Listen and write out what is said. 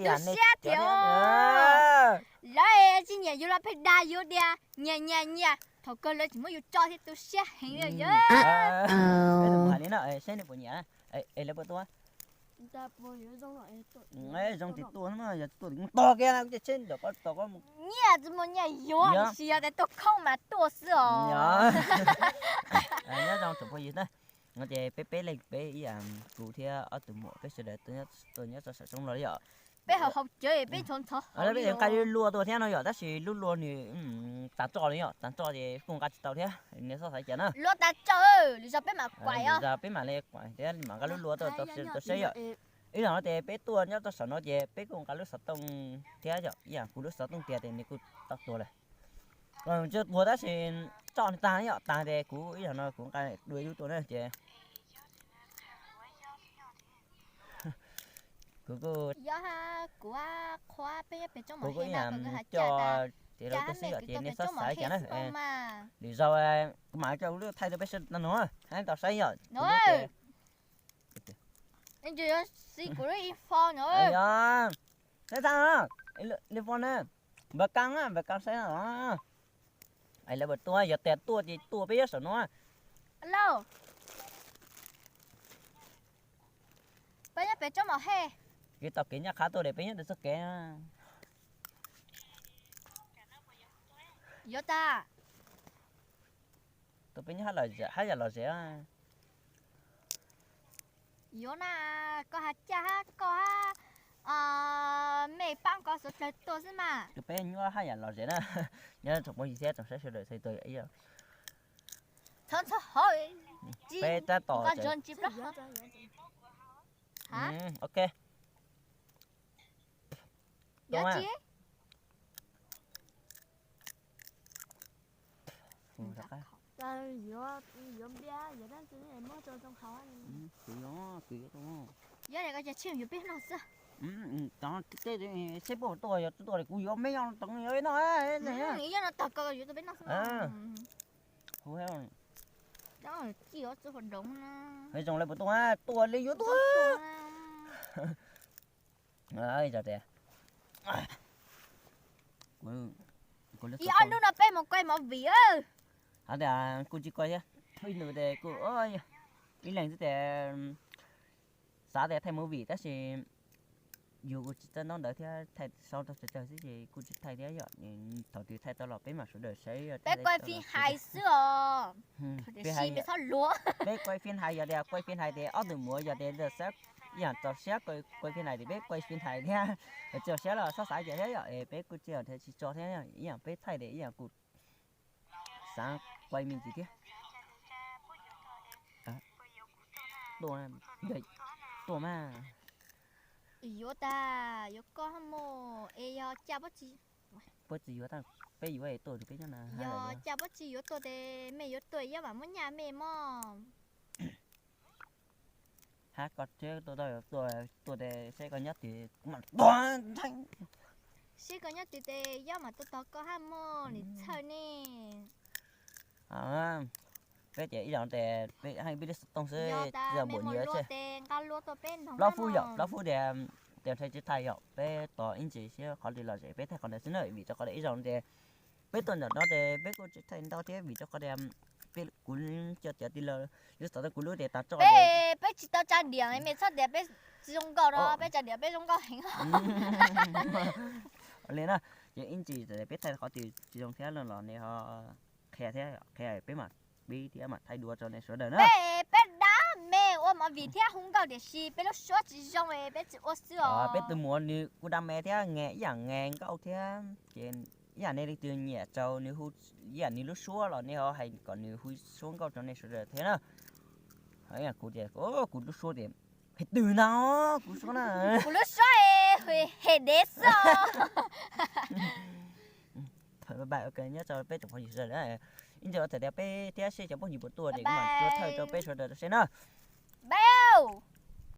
Tu siab thiab. Lawv tsis nyiam yus los pheej dag yus tias nyiam nyiam nyiam, thaum kawg lawv tsis muab yus tso thiab tu siab heev li yog. Hais li no saib nws puas nyiam, es lawv puas tuaj. Zoo tsis tuaj no yog tsis tuaj mus tos kiag na, kuv ces tsheb ntawm koj tos koj mus. Nyiaj tsis muaj nyiaj yuav, tiam sis yog tias tuaj khoob mas tuaj xwb os. Nyob zoo tsoom phooj ywg na, no ces peb peb leeg peb ib yam, kuv thiab ob tug muam peb sawv daws tuaj nyob rau saum roob los li yom. Peb haus haus cawv peb ntxhov ntxhov haus, peb nqa lub lua tuaj thiab no yom, tab sis lub lua nws tas tso li yom, tas tso ces kuj nqa tsis tau thiab, nws txhob xav cas na. Lua tas tso, lwm zaus peb mam kuaim os. Peb mam li kuaim thiab mam nqa lub lua tuaj tau saib yom. Ib zaug no ces peb tuaj nyob rau saum no ces peb kuj nqa lub xov tooj thiab yom, ib yam kuv lub xov tooj tiag ces nws kuj tau tuag lawm. Tsis tuag tab sis tso nws tag yom, tag ces kuv ib zaug no kuv nqa dua ib lub tuaj na ces kuv kuj, kuv kuj ib yam coj ces lawv tuaj xwb yom ces nej txhob xav cas na. Lwm zaus kuv mam coj kuv lub thaij rau peb sawv daws no, hab tau saib yom. Kuv lub, kuv lub info no, saib tag, info na, npawg Kas, npawg Kas saib no. Es lawv puas tuaj, yog tias tuaj ces tuaj peb nyob saum no. Alo, peb nyob pem tsob mom hej. Kev tau kev nyaj qhab tuaj li peb nyob rau txoj kev. Yuav tag. Tus peb nyob hab yam lom zem. Yuav na, koj has caj hab koj hab mej paab koj suav dlawg tuaj xwb mas. Tus peb nyob hab yam lom zem na, nyob tsoom phooj ywg thiab tsoom saib sawv daws txhua tus ib yam. Peb tab tom, ok. Seb puas tuaj, yog tsis tuaj kuv yuav mej noj tog yuav peb noj xwb. Zoo lawv puas tuaj, tuaj li yuav tuaj. Ib ob hnub no peb mus kuaj movie. Hab tias kuj tsis kuaj thiab, ib ntus tes kuj ib leeg xwb tes xav tias thaij movie tab sis yus kuj tsis txawj ntaub ntawv thiab, thaij sau rau tsawg tsawg xwb ces kuj tsis thaij thiab yom. Thaum twg thaij tau los peb mam sawv daws saib. Peb kuaj phim hais xwb os. Peb kuaj phim hais, yog tias kuaj phim hais ces ob tug muam yog tias xav ib yam txaus siab kuaj phim hais ces peb kuaj phim hais thiab. Txaus siab los txhob xav cas thiab yom, es peb kuj tsis yog tsis tso thiab, ib yam peb thaij ces ib yam kuj xav kuaj me ntsis thiab. Tuaj, tuaj mas. Yuav tas, yuav koj hab mog, es yog cas puab tsis, puab tsis yuav tas, peb yuav es tuaj rau peb nyob na. Yog cas puab tsis yuav tuaj tes mej yuav tuaj yob mam muab nyaj mej mog. Hab koj tseeb tuaj, tuaj tes saib koj nyob twg kuv mam tuaj. Saib koj nyob twg tes yob mam tuaj tog koj hab mog, nim txhawj ne. Peb ces ib zaug tes peb haj peb lub xov tooj xwb, yog tas mej muaj lua tes nqa lua tuaj peb nrog. Plaub fub yom, plaub fub tes, tes nrhiav tsis thaij yom, peb tos ib ntsis seb qhov twg lom zem peb thaij qhov ntawd xwb na, vim rau qhov ib zaug tes peb tuaj ntawm no tes peb kuj tsis thaij ntau thiab vim rau qhov tias peb, kuv cov cov tij laug lub xov tooj kuv lub tes tas tso. Peb tsis tau tsa diam, mej txhob tias peb tsis zoo nkauj no, peb tsa diam peb zoo nkauj heev. Li na, ces ib ntsis peb thaij qhov twg tsis zoo thiab los nej ho qhia thiab, qhia peb mam, peb thiab mam thaij dua rau nej sawv daws na. Peb, peb dab me ua movie thiab hu nkauj tiam sis peb lub suab tsis zoo es peb tsis ua xwb os. Peb tus muam nws kuj dab me thiab, nge ib yam nge nkauj thiab ces ib yam nej leej twg nyiam rau nws hu, ib yam nws lub suab los nej ho hais kom nws hu suab nkauj rau nej sawv daws thiab na. Kuv tias kuv lub suab tias phem twg na, kuv suab na. Kuv lub suab hem dev xwb os. Nyob rau peb tsoom phooj ywg sawv daws, ib ntsis thaum tias peb thiab seb cov phooj ywg puas tuaj ces kuv mam tsuas thaij rau peb sawv daws seb na. Bye.